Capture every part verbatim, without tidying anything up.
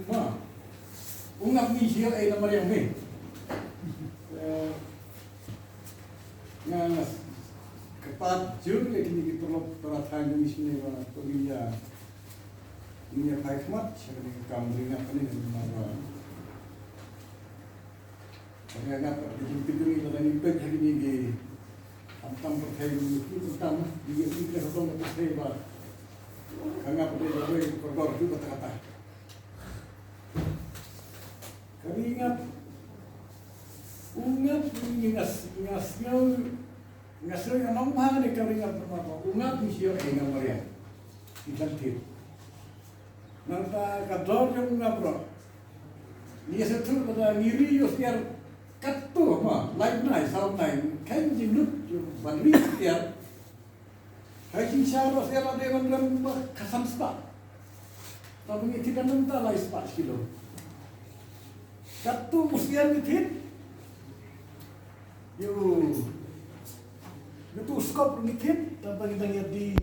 Ma, u ngap ngi shu ïoh ei na mariang me. Eh, nga, nga kyrpad jur ïa kine ki paralok para thaiñ jong ngi shane ba to ngi ïa, ngi ïa phai khmat sha kane ka kam ri ngap kane namar ba Nga ngap kat ka jingpynjuri lada ngi peit ha kine ki khamtam pyrthei, ngi ki khamtam, ngi ki khamtam pyrthei ba ka ngap ka dei kawei ka kordor jong kata kata. Ka ri ngap, u ngap, ngi nga s-, nga sngew, nga sngew nga nang bha ne ka ri ngap, namar ba u ngap ngi shu ïoh ei na mariang. Ngi khlem thied. Nangta ka dor jong u ngap ruh. Ngi sngewthuh ba ngi ri ïoh syiar katto ma, lai bnai, saw bnai, kein jingmut ban ri syiar. Ka jingsyiar ruh syiar la dei ban rem ba ka san spah. Tang ba ngi thied nangta lai spah shi kilo. Katto u syiar ngi thied. Ïa u, ïa u skop ngi thied, tang ba ngi dang ïa die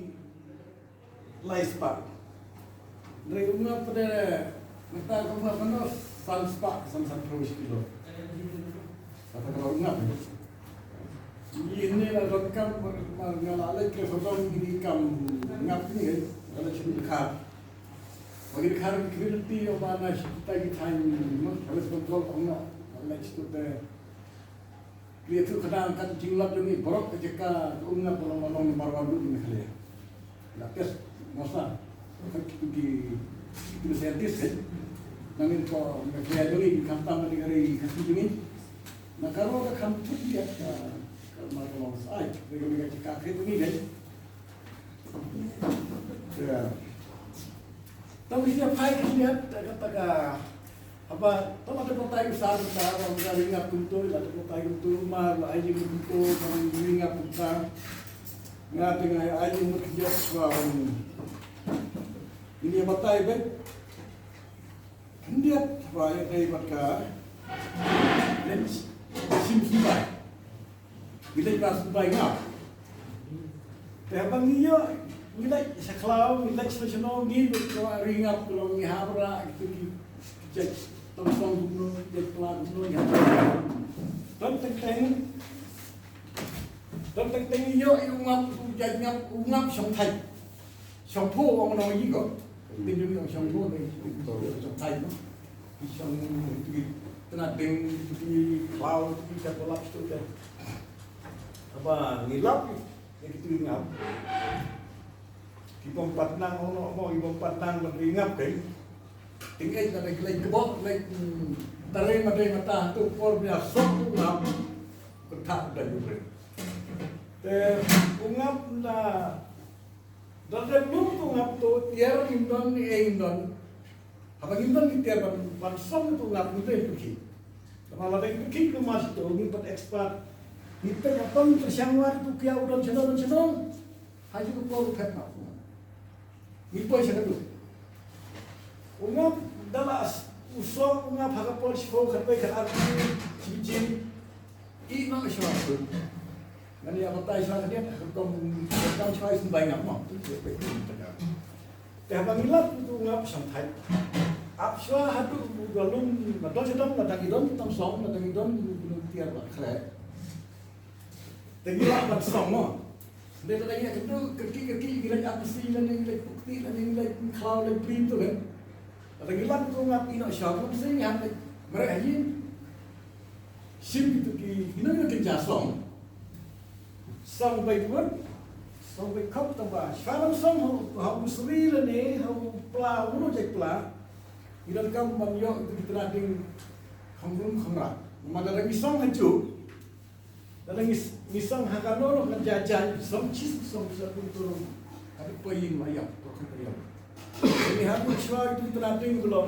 lai spah. Hynrei u ngap pat de, mynta u ngap pat de san spah, san, san phew shi kilo. Kata ka long u ngap. Ngi hynne la donkam, ma nga la leit kren sawdong kine ki kam ngap kine, nga leit sha Dkhar. Ba ki Dkhar ki community, ba na shi kita ki thaiñ, ma, West Bengal, ong nga, nga leit sha kita. Ki ïathuh khnang kat jinglap jong ngi baroh ka jaka ka um ngap ba long, ba long namar ba dei Meghalaya. La test masa. Ki, ki, ki scientist, eh. Nangta ko Meghalaya jong ngi khamtam ba dei ka ri Khasi jong ngi. Na ka ro ka kham thut ïa ka, ka mar ka long sai. Dei ka, dei ka jaka ka jong ngi, eh. Ïa. Tang ba ngi ïa phai khyndiat, ta ka, ta ka, haba, tang lada batai u sar mynta, ba nga ri ngap kumto, lada batai kumto, ma la ai jingmut kumto, ba nga ri ngap kumta. Nga te nga ai jingmut khyndiat shuwa ban. Ngin ïa batai beit. Khyndiat ba ïa dei bad ka lens sim symbai. Ngi leit ba symbai ngap. Te haba ngi ïoh, ngi leit sha khlaw, ngi leit sha shano, ngi bad ka ri ngap ka long ngi hap rah, kito ki jait tong song kumno, jait pla kumno, ngi hap rah. Don teng teng, don teng teng ngi ïoh ïa u ngap, u jait ngap, u ngap shongthait. Shongpho ong nong yi ko. Tin jong ngi ong shongpho ne. Shongthait no. Shong tu ki tnat ding tu ki khlaw tu ki ka kolap tu te. Haba ngi lap ïa kitu ngap. Ki bym pat nang ong no mo, ki bym pat nang ban ri ngap kai. Ting ei la dei lei kbok lei tare ma dei mata tu por bia sok tu ngap. Kynthah da yu re. Te u ngap na Da dep lum tu ngap tu tiar ngim don ni ei ngim don. Haba ngim don ki tiar ban, ban song tu ngap ngim don tu ki. Haba la dang tu ki tu mas tu ngim pat expert. Ngim pat apa ngim pat shang war tu kia u don shano don shano. Haju tu pol phet ngap. Ngim poi shano tu. U ngap da la u song u ngap ha ka pol shiphew khat pei khat ar. Chim chim. I no shwa. Ngan ïa batai shwa khyndiat, ka kam, ka kam shwa i symbai ngap mo. Te haba ngi lap tu ngap shongthait. Ap shwa haduh u da lum, ma don sha dong, ma dang i don tang song, ma dang i don u tiar ba khleh. Te ngi lap ban song mo. Te lada ngi ïa kynduh kyrkieh kyrkieh ngi leit ap masi lane ngi leit pukti lane ngi leit khlaw leit plim tu kan. Lada ngi lap tu ngap i no shwa masi ngi hap leit mareh ha ïing. Shim kitu ki, kino kino ki ja song. Song bai wut, song bai khop taba. Shwa lam song ha, ha u sri lane, ha u pla, u no jai pla. Ngi donkam ban ïoh kitu ki tnat ding khong rum khong rah. Namar lada ngi song ha juk. Lada ngi, ngi song ha kano no kan ja ja, song chis, song sa pun turun. Ka dei poi ïing ma ïap, poi ïap. Ngi hap shwa kitu ki tnat ding belong.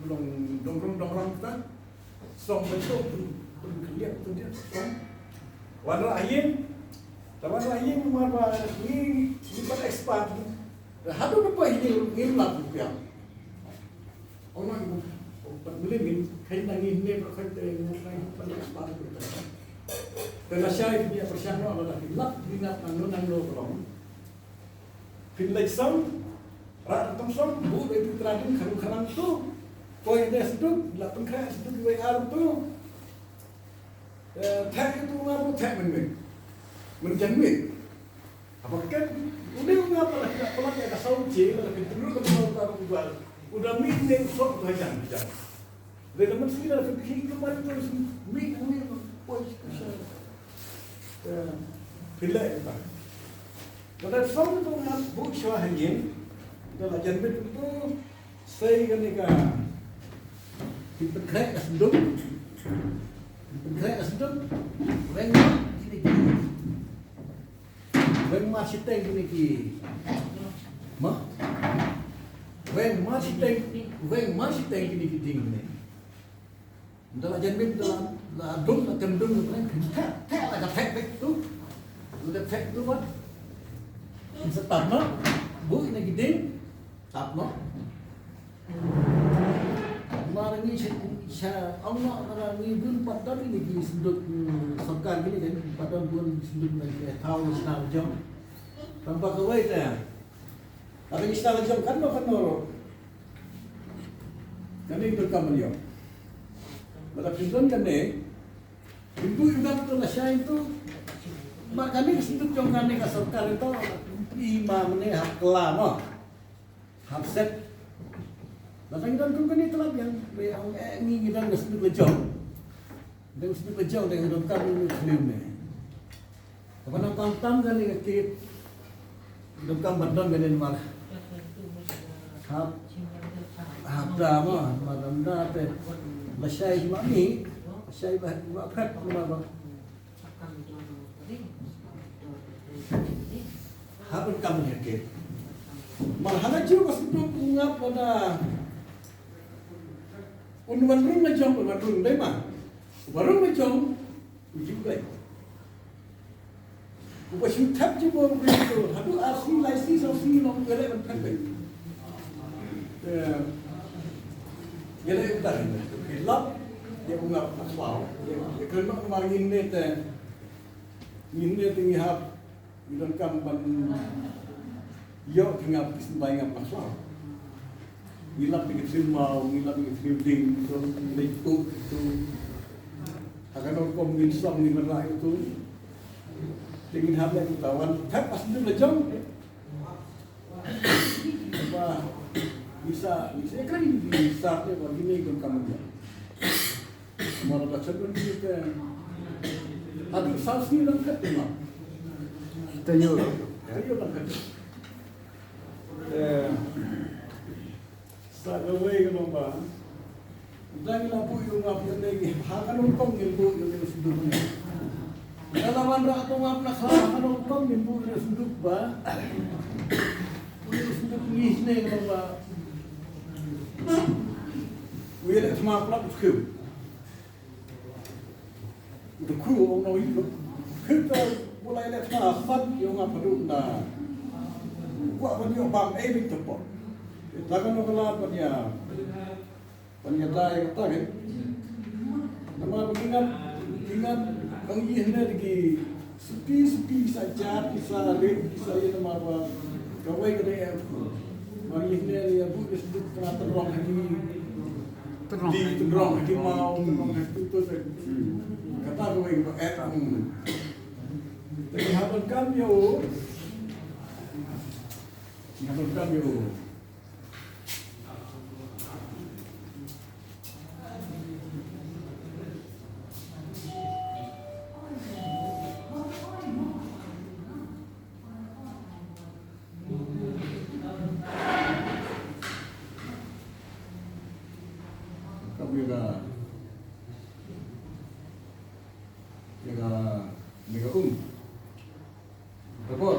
Belong dong rong dong rong kita. Song betul pun pun keliat tu dia song. Wan rah ïing. Te wan rah ïing namar ba ngi ngi pat expert. Haduh ba poi ïing ngi lap rupiah. Ono ngi pat melin ngi kai nang ngi ne ba kai te ngi kai pat expert rupiah. Te la shai dia persiang no la dah lap ngi ngat nang no nang no belong. Phin leit song, Rat tong song, bu dei tu trading kharung kharang tu. Koi ne sduk, la pengkha sduk wei ar tu. Eh, thek itu nga bu thek men men. Men jan men. Apa ken, uni nga pala kita pala ya ka sau je, la kita dulu ka mau ta ku bal. Udah men ne sok tu hajan hajan. Dei da man sini da ka khi ka man tu sini mi mi poi sha. Ya. Pila ya ta. Ka da song tu nga bu shwa hangin. Da la jan bit tu sei kane ka. Ki pynkrek ka senduk. Ki pynkrek ka senduk. Weng ma kine ki. Weng ma shiteng kine ki. Ma. Weng ma shiteng, weng ma shiteng kine ki ding ne. Nda la jan bit nda la, la dum la kem dum la kem thek, thek la ka thek bit tu. La thek tu wat. Sa tap noh. Bu ina ki ding. Tap noh. Mar ngi sha, sha ong noh mar ngi bun pat dot ina ki senduk, mm, sorkar kini kan. Pat dot bun senduk na ki thaw na sna jong. Tang ba kawei ta. Lada ngi sdang jong katno katno ruh. Kane ka kam ban ïoh. Lada phi don kane, phi buh ïa u gat to lashai to. Ba kane ka sduk jong kane ka sorkar to. Phi ma mane hap kylla mo. Hap set. Lada ngi don kum kane tlap ïa. Be ong eh ngi ngi don ka sduk la jong. Dang sduk la jong dang donkam ïa u khlieh ne. Kaba nang tam tam kane ka kit. Donkam ban don kane namar. Hap. Hap da mo, ma dang da te. Lashai ma mi. Lashai ba ba phet ma ba. Hap donkam ïa kit. Mar hana ju ba sduk ngap pada. Un wan rung la jong, un wan rung dei ma. Wan rung la jong. U ju blei. U ba shu thep jubor u blei to. Haduh ar sngi lai sngi saw sngi long u leh ban thep blei. Eh, u leh u tang. Lap, ïa u ngap na khlaw. Ïa, ïa kren noh namar ngin ne te. Ngin ne te ngi hap. Ngi donkam ban ïoh ki ngap ki symbai ngap na khlaw. Ngi lap ïa ki thriw maw, ngi lap ïa ki thriw ding, to ngi leit tuh to. Ha kano rukom ngin song ngin wanrah ïa to. Te ngin hap leh kumta wan thep ba sduk la jong. Ba ngi sa, ngi sa kren ngi sa te ba ngi ne donkam ban ïoh. Mara ba chadun ki te. Haduh saw sngi lang kat te ma. Te ïoh. Te ïoh lang kat. Eh, sa kawei ka long ba. Dang la buh ïa u ngap ïa ne ngi. Ha ka long kong ngi buh ïa ne sduk ne. Ka la wan rah to ngap na khlaw ha ka long kong ngi buh ïa ne sduk ba. Buh ïa ne sduk ngi ne ka long ba. Wi le thma plap skhem. Uta khu ong no ïa. Khynta bulai le tna sat ïa nga padu na. Kwah ban ïoh bam ei bit tepot. Ta ka no ka lad ban ïa. Ban ïa dai ka ta kan. Namar ba ki ngat, ki ngat kong ïa hynne da ki supi, supi sa jar, ki sa rit, ki sa ïa namar ba kawei ka dei em. Mar ïa hynne ïa bu ki sduk ka tynrong ha ki. Tynrong. Di tynrong ha ki maw, tynrong ha ki tu tu. Kata ka wei ba eh, hmm. Te ngi hap ban kam ïa u. Ngi hap ban kam ïa u. Ka mira. Mira, mira um. Ka bor.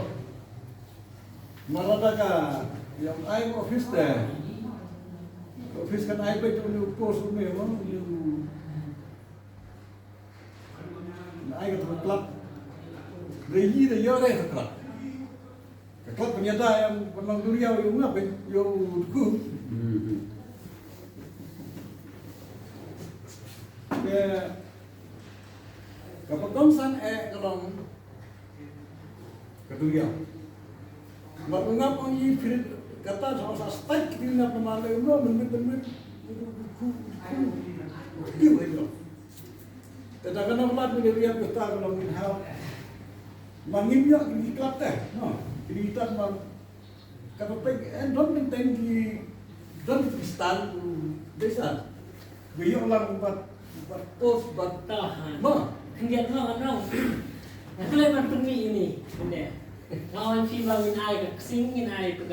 Mara da ka, ïa ai office te. Office kan ai peit uni u post uni, mo, uni u Ai ka club. Re yi re yo re ka club. Ka club pynïada ïa u pynlong duriaw ïa u ngap ïa u ku. Ka, ka pynlong san eh ka long ka duriaw. Ba u ngap ong yi prit Kata sa sa stai ki ngap na male no men men men. Kata kana mlad men ria kata kana min hau. Mangin ya ki kata no. Ki kata mang. Kata pek en don men teng ki don ki stan desa. Biyok lang bat bat pos bat. Tahan. Ma. Kendiat no no. Aku leh man pynmih ini. Benda. Ngawan si bang in ai ka ksing in ai ka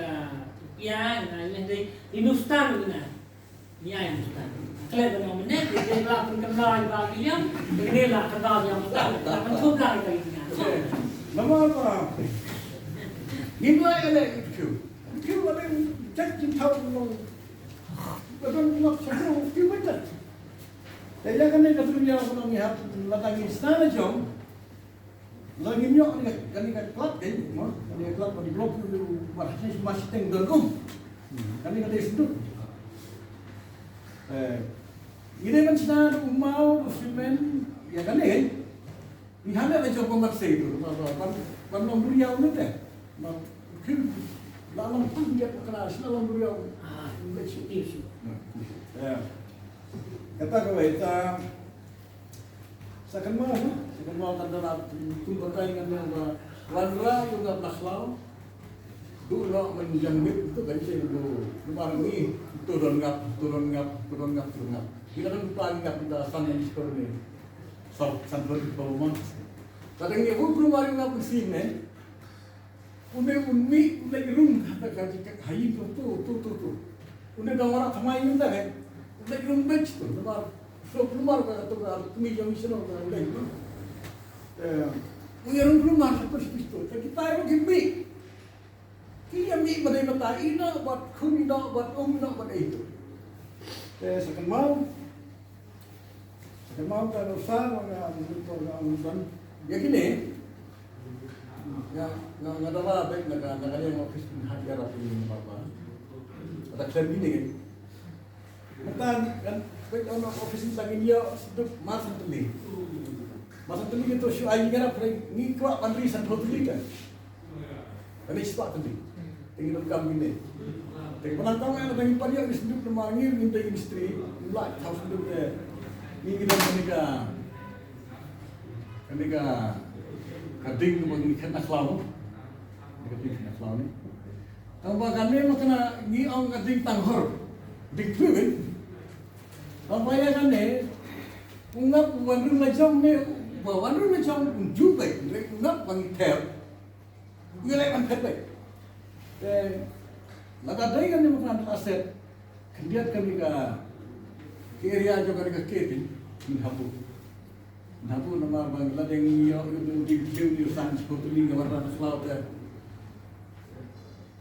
ya in ai leh dei Hindustan in ai. Ni ai Hindustan. Klet ba nong menek, dia la pun kembang ba liam, dia la kembang yang besar. La pun cuba kita ini. Nama apa? Ni mulai ada itu. Itu ada cek jin tahu nong. Ada nong satu itu betul. Jadi kan ada dunia orang yang hati latang istana jong. Lada ngin ïoh kane ka club, eh, no? Kane ka club ban block ïa u, ba, ma shiteng don um. Kane ka dei sduk. Eh, ngi dei ban shna da u maw, u cement, ïa kane, eh. Ngi hana la jong ka mat sei tu, ba, ba, ban, ban long duriaw ne te. Ba, khim, la long tu ïa ka kena, shna long duriaw. Ah, ïa, shu, shu. Eh, kata ka wei, ta, Sa kynmaw, sa kynmaw kan da kum batai ngan ong ba wanrah ïa u ngap na khlaw. Duh noh man ïang mit tu kan sien du. Namar ngi tu don ngap, tu don ngap, tu don ngap, tu don ngap. Kita kan tu ngap kita san ni skor ni. Sa san don tu mon. Sa dang ni u bru mari ngap sin ne. Une un mih, un leit rung, ha, ha, ha, ha ïing tu, tu, tu, tu, tu. Une dang wanrah thymmai ïing ta, eh. Un leit rung beit tu, namar, so, namar ka, tu, ka, kmie jong i sno, ka, leit, no. Eh, un ïa rung namar, ha, tu, tu, tu. Te kita ruh ki mih. Ki ïa mih, ma dei ma ta, ïa noh, bad khun ïa noh, bad um ïa noh, bad ei tu. Te, sa kynmaw. Sa kynmaw ka dosa, nga, nga, nga, nga, ïa kine. Nga, nga, nga dara bad nga, nga, nga, nga, nga office pynhap ïarap ïa papa. Kata khlem kine. Mynta kan bad nga office mynta ngin ïa sduk mar san tylli. Mar san tylli ngin to shu ai ïarap ngi kwah ban ri san phew tylli kan. Kane spah tylli. Te ngi donkam kine. Te ka pynlong tang ïa la dang ngi pan ïa ngi sduk namar ngi ngi dei ngi mistri, ngi la thaw sduk te. Ngi ngi don kane ka, kane ka, ka ding ba ngi khet na khlaw. Kane ka ding khet na khlaw ne. Tang ba kane ma kane ngi ong ka ding tang hor. Ding phi win. Tang ba ïa kane u ngap u wan rung la jong ne, ba wan rung la jong u ju bai, u ngap ba ngi thep. Ngi leh ban phet beit. Te lada dei kane mynta ka asset, khyndiat kane ka, ka area jong kane ka kit, ngin habu. Ngin habu namar ba lada ngi ïoh ïa u ding khiew ni san spah tylli nga wanrah na khlaw te.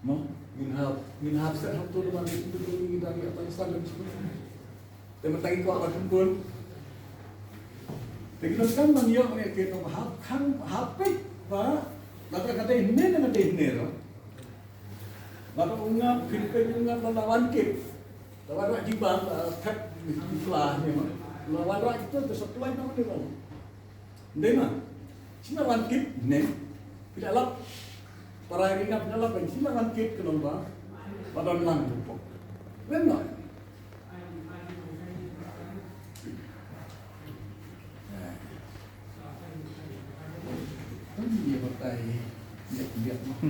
No? Ngin hap, ngin hap set hap tu namar ngi tu ngi dang ïa tang san spah tylli. Te mynta ngi kwah ban pynbun. Te ngi donkam ban ïoh ne ka kit ba hap khang hap peit ba lada ka dei hynne ne ka dei hynne ruh. Lada u ngap phin peit u ngap lada wan kit. Lada wan rah jingbam, eh, thep ni pla ne ma. Lada wan rah kito te supply na ma ne ma. Dei ma. Sina wan kit ne. Phi da lap. Para ri nga phi da lap sina wan kit ka long ba. Ba don lang tu pok. Wen no. Ym ïa batai ïa biak ma.